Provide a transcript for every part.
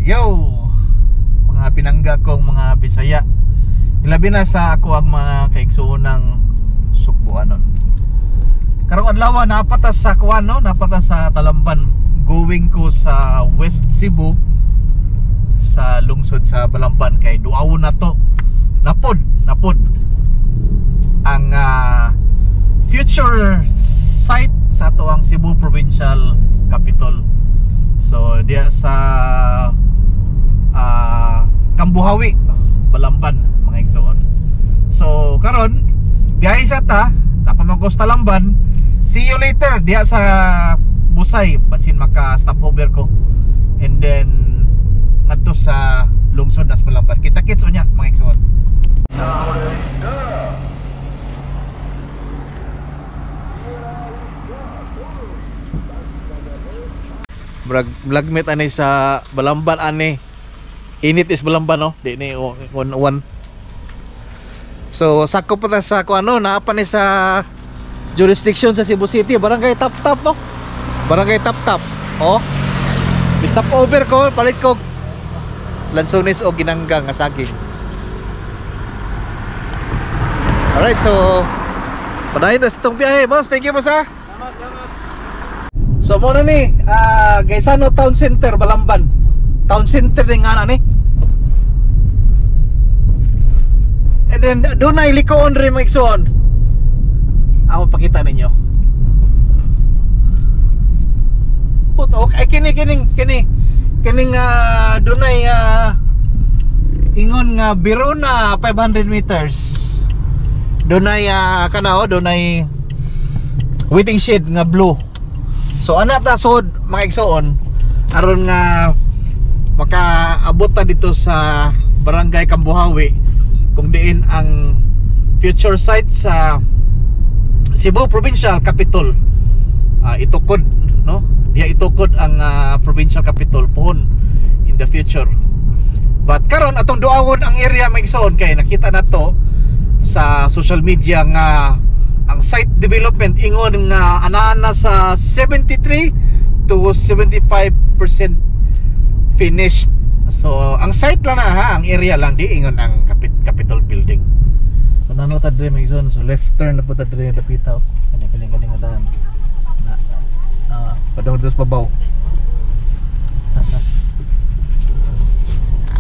Yo! Mga pinangga kong mga Bisaya. Ilabi na sa ako ang mga kaigsuonang Sugbuanon. Karong adlaw napata sa kuan, no, napata sa Talamban. Going ko sa West Cebu sa lungsod sa Balamban kay duawon na to. Napod, napod ang future site sa ato ang Cebu Provincial Capitol. So diya sa Cambuhawe, Balamban, mga igsoon. So karon biyahe sa ta, napamagos Talamban. See you later diya sa Busay, basin maka stopover ko. And then ngadto sa lungsod as Balamban. Kita-kits unya, mga igsoon. Brag vlogmate ani sa Balamban ani. Init is Balamban, no? Di ni one one. So sakop pa ta sa kuan, no, naa pa ni sa jurisdiction sa Cebu City, Barangay Tap Tap, no? Barangay Tap Tap. Oh. Stop over ko, palit ko lansones o ginanggang nga saging. Alright, so padayon na sa itong biyahe, boss. Thank you, boss, ha. So mo na ni Gaisano Town Center, Balamban. Town Center ni nga na ni. And then doon na ilikoon rin, mga igsoon. Ako pakita ninyo. Puto, ay kini kining kini kining dunay ingon nga Verona 500 meters. Dunay kana oh, dunay waiting shed nga blue. So ana ta sud, mga igsoon, aron nga makaabot ta dito sa Barangay Cambuhawe kung diin ang future site sa Cebu Provincial Capitol. Itukod, no? Diha itukod ang Provincial Capitol pohon in the future. But karon atong duawon ang area, mga igsoon, kay nakita nato sa social media nga ang site development ingon nga anaa na sa 73 to 75% finished. So ang site lang na ha, ang area lang, di ingon ang Capitol building. So nano ta diri, mga igsoon, so left turn na po ta diri dapita, oh. Kani kani kani nga daan. Na padung dito sa babaw.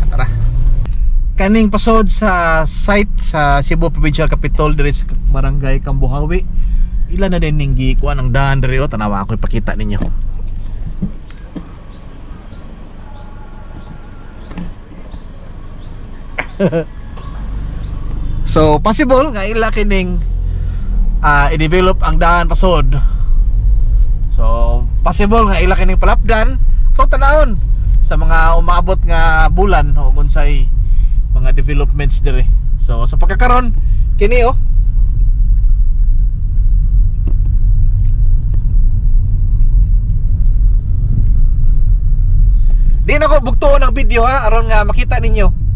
Tara. Kaning pasod sa site sa Cebu Provincial Capitol diri sa Barangay Cambuhawe. Ila na din ning gikuan ang daan diri, oh. Tanawa ako ipakita ninyo. So possible nga ila kining i-develop ang daan pasod. So possible nga ila kining palapdan atong tanawon sa mga umaabot nga bulan o unsay mga developments dire. So sa pagkakaron kini, oh. Di na ko bugtuon ang video ha, aron nga makita ninyo.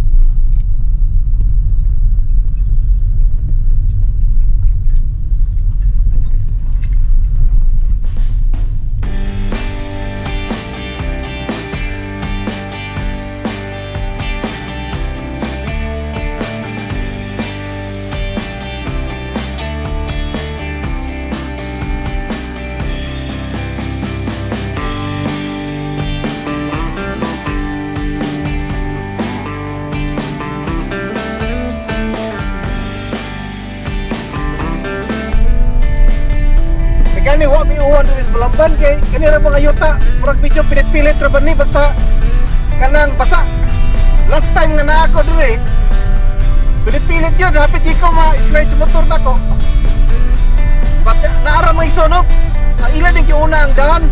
Kani wa mi uwan diri sa Balamban kay kani ra mga yuta, murag medyo pilit-pilit ra ba ni, basta kanang basa. Last time nga naa ako diri, pilit-pilit yun, hapit di ko ma-slide sa motor nako. But naara mga igsoon, no? Ang ilan yung giuna ang daan.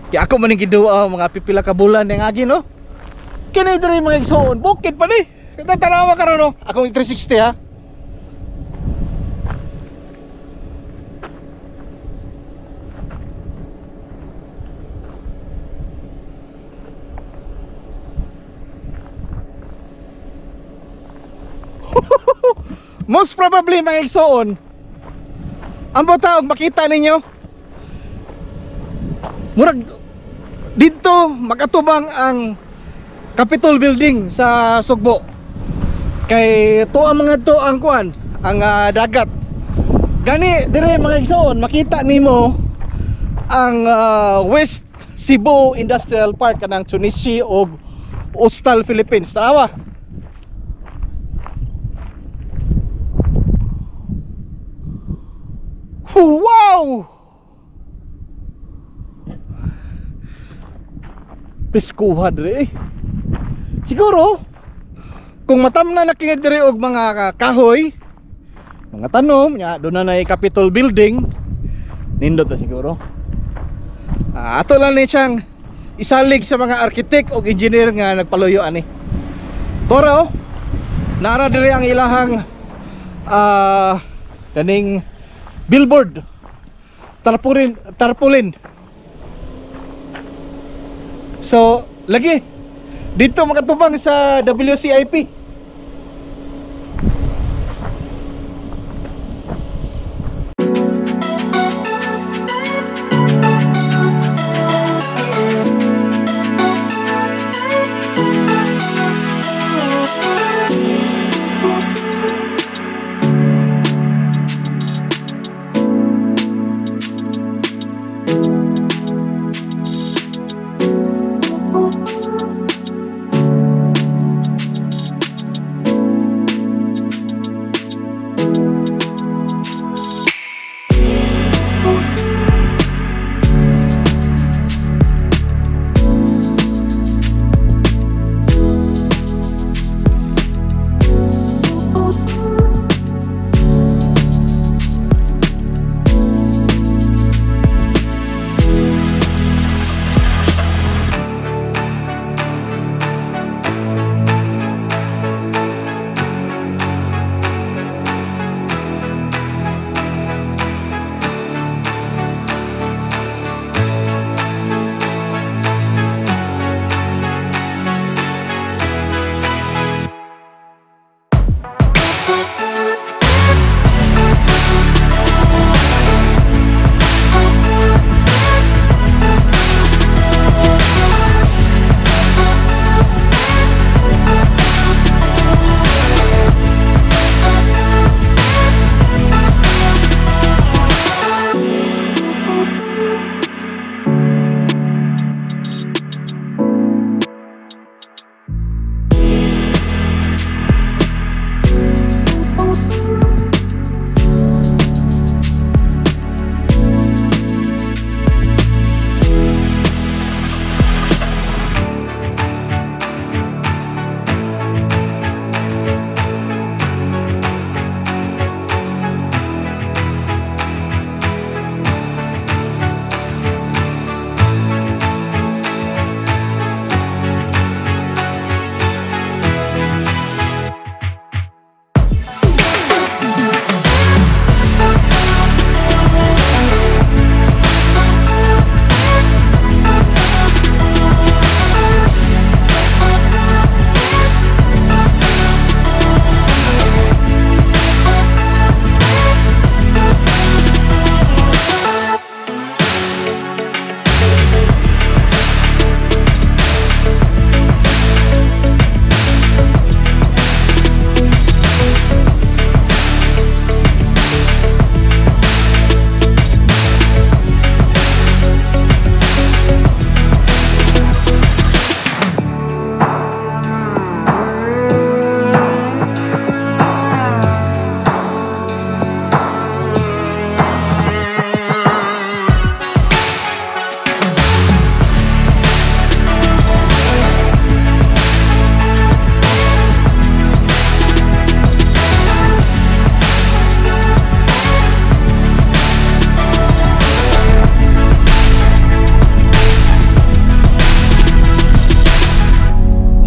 Kaya ako man ning giduwa mga pipila ka bulan yang agi, no. Kini diri, mga igsoon, bukid pa ni. Tanawa karon, no. Akong 360 ha. Most probably, mga igsoon, ang bota og makita ninyo, murag dito makatubang ang Capitol Building sa Sugbo. Kay to ang mga to ang kuan, ang dagat. Gani dire, mga igsoon, makita nimo ang West Cebu Industrial Park, kanang Tsuneishi og Austal Philippines. Tanawa. Wow! Piskuha dire eh. Siguro kung matamna na kini dire og mga kahoy, mga tanom, nya doon na nay Capitol Building, nindot na siguro. Ato lang ni siyang isalig sa mga architect o engineer nga nagpaluyo ani. Tora oh. Nara dire ang ilahang kaning billboard. Tarpaulin, tarpaulin. So, lagi dito makatubang sa WCIP.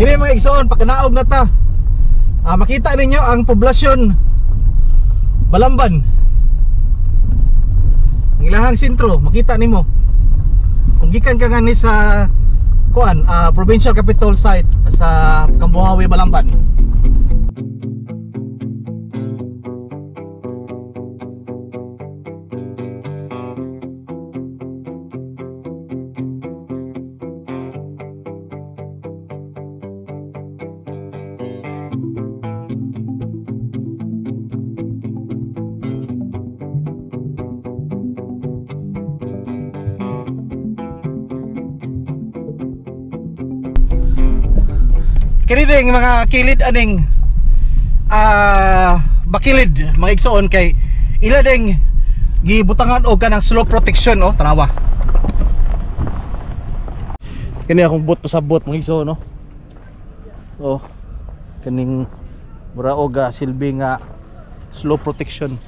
Kini, mga igsoon, pakinaog na ta. Makita ninyo ang poblasyon Balamban. Ang ilahang sentro, makita nimo. Kung gikan ka nga ni sa kuan, provincial capital site sa Cambuhawe, Balamban. Kini ding mga kilid aning bakilid, mga igsoon, kay ila ding gibutangan og kanang slope protection, oh. Tanawa kini akong boot, pasabot, mga igsoon, no? Oh, kaning mura og silbi nga slope protection.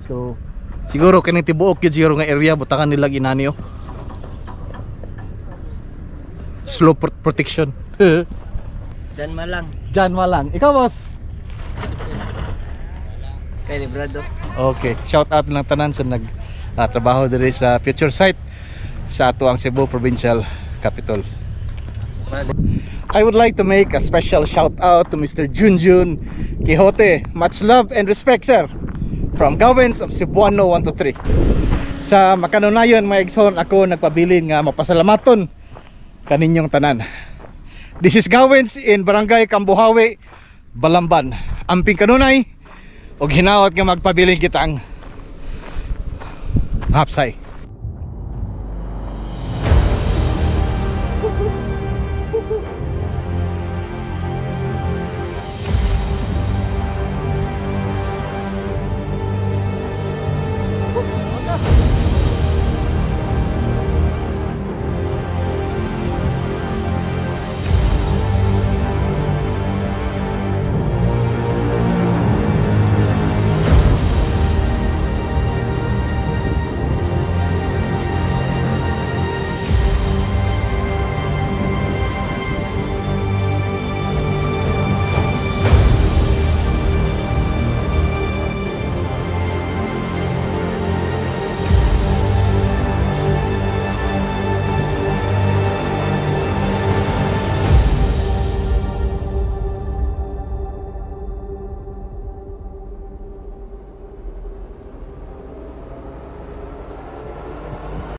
So siguro kining tibuok yun siguro nga area butangan nila inani, oh, slope protection. Diyan malang. Jan Malang. Ikaw, boss? Kay Librado. Okay, shout out lang tanan sa nag trabaho diri sa future site sa ato ang Cebu Provincial Capital. I would like to make a special shout out to Mr. Junjun Quixote. Much love and respect, sir. From Gawens of Cebuano 123. Sa makanunayon, mga igsoon, ako nagpabilin nga mapasalamaton kaninyong tanan. This is Gawens in Barangay Cambuhawe, Balamban. Amping kanunay ug hinaot nga magpabilin kitang hapsay.